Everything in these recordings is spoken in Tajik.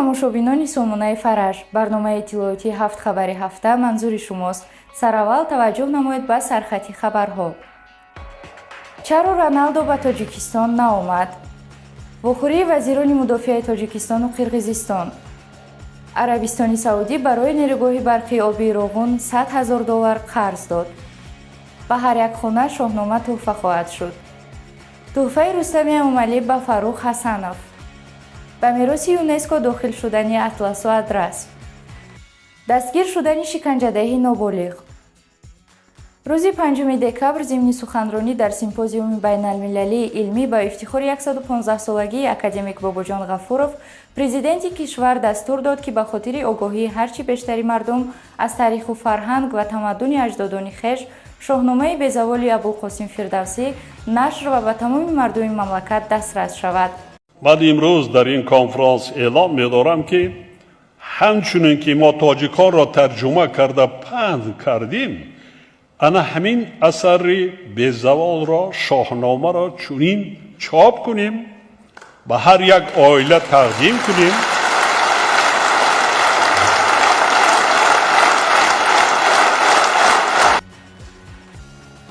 Тамошобинони сомонаи Фараж, барномаи иттилоотии ҳафт хабари ҳафта манзури шумост. Сараввал таваҷҷӯҳ намоед ба сархати хабарҳо. Чаро Роналдо ба Тоҷикистон наомад? Вохӯрии вазирони мудофиаи Тоҷикистону Қирғизистон. Арабистони Саудӣ барои нерӯгоҳи барқии обии Роғун 100 000 доллар қарз дод. Ба ҳар як хона Шоҳнома тӯҳфа хоҳад шуд. Тӯҳфаи Рустами Эмомалӣ ба Фаррух Ҳасанов. Ба мероси ЮНЕСКО дохил шудани атласу адрас. Дастгир шудани шиканҷадаҳи ноболиғ. Рӯзи 5 декабр зимни суханронӣ дар симпозиуми байналмилалии илмӣ ба ифтихори 115-солагии академик Бобоҷон Ғафуров, президенти кишвар дастур дод, ки ба хотири огоҳии ҳарчи бештари мардум аз таъриху фарҳанг ва тамаддуни аҷдодони хеш, Шоҳномаи безаволи Абулқосим Фирдавсӣ нашр ва ба тамоми мардуми мамлакат дастрас шавад. Ман имрӯз дар ин конфронс эълон медорам, ки ҳамчунин ки мо тоҷиконро тарҷума карда паҳн кардем, ана ҳамин асари безаволро, Шоҳномаро чунин чоп кунем, ба ҳар як оила тақдим кунем.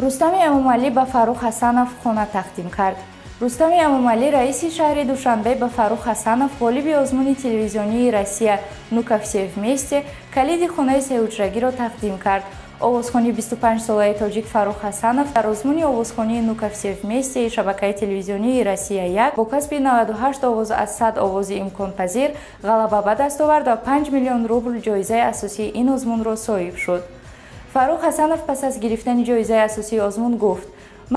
Рустами Эмомалӣ ба Фаррух Ҳасанов хона тақдим кард. Рустами Эмомалӣ, раиси шаҳри Душанбе, ба Фаррух Ҳасанов, ғолиби озмуни телевизионии Россия «Ну-ка все вместе», калиди хонаи сеҳуҷрагиро тақдим кард. Овозхони 25-солаи тоҷик Фаррух Ҳасанов дар озмуни овозхонии «Ну-ка все вместе» шабакаи телевизионии Россия 1 бо касби 98 овоз аз 100 овози имконпазир ғалаба ба даст овард ва 5 миллион рубл ҷоизаи асосии ин озмунро соҳиб шуд. Фаррух Ҳасанов пас аз гирифтани ҷоизаи асосии озмун гуфт: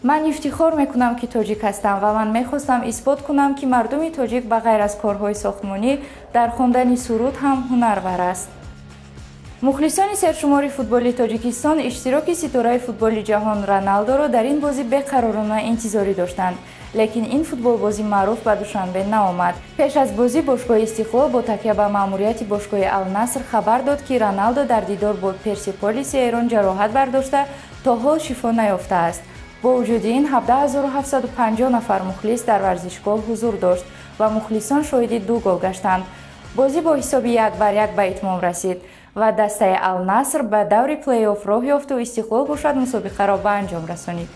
«Ман ифтихор мекунам, ки тоҷик ҳастам, ва ман мехостам исбот кунам, ки мардуми тоҷик ба ғайр аз корҳои сохтмонӣ дар хондани суруд ҳам ҳунарвар аст». Мухлисони сершумори футболи Тоҷикистон иштироки ситораи футболи ҷаҳон Роналдоро дар ин бозӣ беқаророна интизорӣ доштанд, лекин ин футболбози маъруф ба Душанбе наомад. Пеш аз бозӣ бошгоҳи Истиқлол бо такя ба маъмурияти бошгоҳи Алнаср хабар дод, ки Роналдо дар дидор бо Персеполиси Эрон ҷароҳат бардошта, то ҳол шифо наёфтааст. Бо вуҷуди ин, 17 750 нафар мухлис дар варзишгоҳ ҳузур дошт ва мухлисон шоҳиди ду гол гаштанд. Бозӣ бо ҳисоби 1-1 ба итмом расид ва дастаи Алнаср ба даври плей-офф роҳ ёфту Истиқлол бошад, мусобиқаро ба анҷом расонид.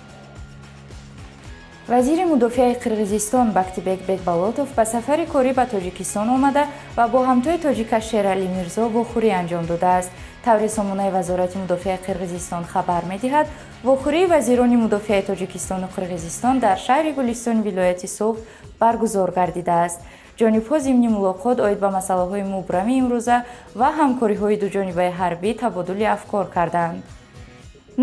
Вазири мудофиаи Қирғизистон Бактибек Бекболотов ба сафари корӣ ба Тоҷикистон омада ва бо ҳамтои тоҷикаш Шералӣ Мирзо вохӯрӣ анҷом додааст. Таври сомонаи Вазорати мудофиаи Қирғизистон хабар медиҳад, вохӯрии вазирони мудофиаи Тоҷикистону Қирғизистон дар шаҳри Гулистони вилояти Суғд баргузор гардидааст. Ҷонибҳо зимни мулоқот оид ба масъалаҳои мубрами имрӯза ва ҳамкориҳои дуҷонибаи ҳарбӣ табодули афкор карданд.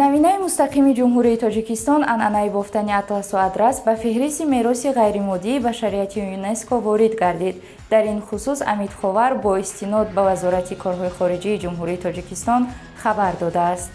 Навинаи мустақими Ҷумҳурии Тоҷикистон, анъанаи бофтани атласу адрас, ба феҳристи мероси ғайримоддии башарияти ЮНЕСКО ворид гардид. Дар ин хусус Амид Ховар бо истинод ба Вазорати корҳои хориҷии Ҷумҳурии Тоҷикистон хабар додааст.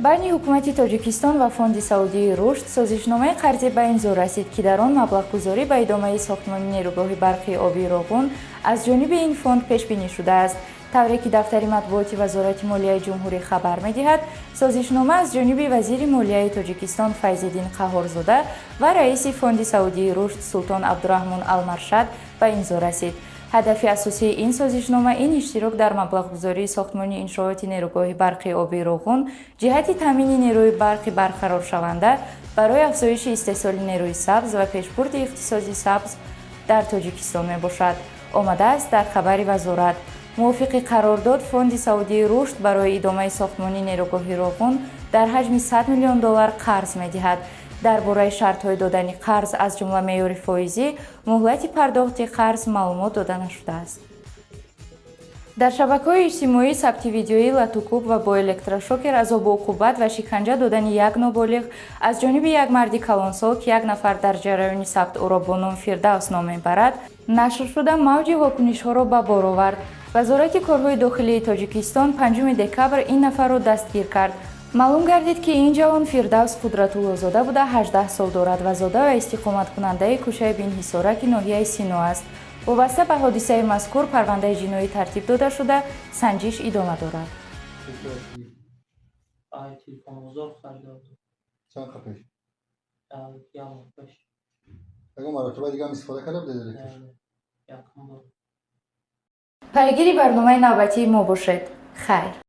Байни ҳукумати Тоҷикистон ва Фонди Саудии рушд созишномаи қарзӣ ба имзо расид, ки дар он маблағгузорӣ ба идомаи сохтмони нерӯгоҳи барқии обии Роғун аз ҷониби ин фонд пешбинӣ шудааст. Тавре ки дафтари матбуоти Вазорати молияи ҷумҳурӣ хабар медиҳад, созишнома аз ҷониби вазири молияи Тоҷикистон Файзиддин Қаҳҳорзода ва раиси Фонди Саудии рушд Султон Абдураҳмон Алмаршад ба имзо расид. Ҳадафи асосии ин созишнома ин иштирок дар маблағгузории сохтмони иншооти нерӯгоҳи барқии обии Роғун ҷиҳати таъмини нерӯи барқи барқароршаванда барои афзоиши истеҳсоли нерӯи сабз ва пешбурди иқтисоди сабз дар Тоҷикистон мебошад, омадааст дар хабари вазорат. Мувофиқи қарордод, Фонди Саудии рушд барои идомаи сохтмони нерӯгоҳи Роғун дар ҳаҷми 100 миллион доллар қарз медиҳад. Дар бораи шартҳои додани қарз, аз ҷумла меъёри фоизӣ, муҳлати пардохти қарз маълумот дода нашудааст. Дар шабакаҳои иҷтимоӣ сабти видеои латукӯб ва бо электрошокер азобу уқубат ва шиканҷа додани як ноболиғ аз ҷониби як марди калонсол, ки як нафар дар ҷараёни сабт ӯро бо ном Фирдавс ном мебарад, нашр шуда, мавҷи вокунишҳоро ба бор овард. Вазорати корҳои дохилии Тоҷикистон 5 декабр ин нафарро дастгир кард. Маълум гардид, ки ин ҷавон Фирдавс Қудратуллозода буда, 18 сол дорад ва зода ва истиқоматкунандаи кӯчаи Бинҳисораки ноҳияи Сино аст. Вобаста ба ҳодисаи мазкур парвандаи ҷиноӣ тартиб дода шуда, санҷиш идома дорад. Ай телефонбозор харида будам. Чанд қапеш? Як моҳ пеш. Ягон маротиба дига ҳам истифода карда будед электр? Якум бор. Пайгири барномаи навбатии мо бошед. Хайр.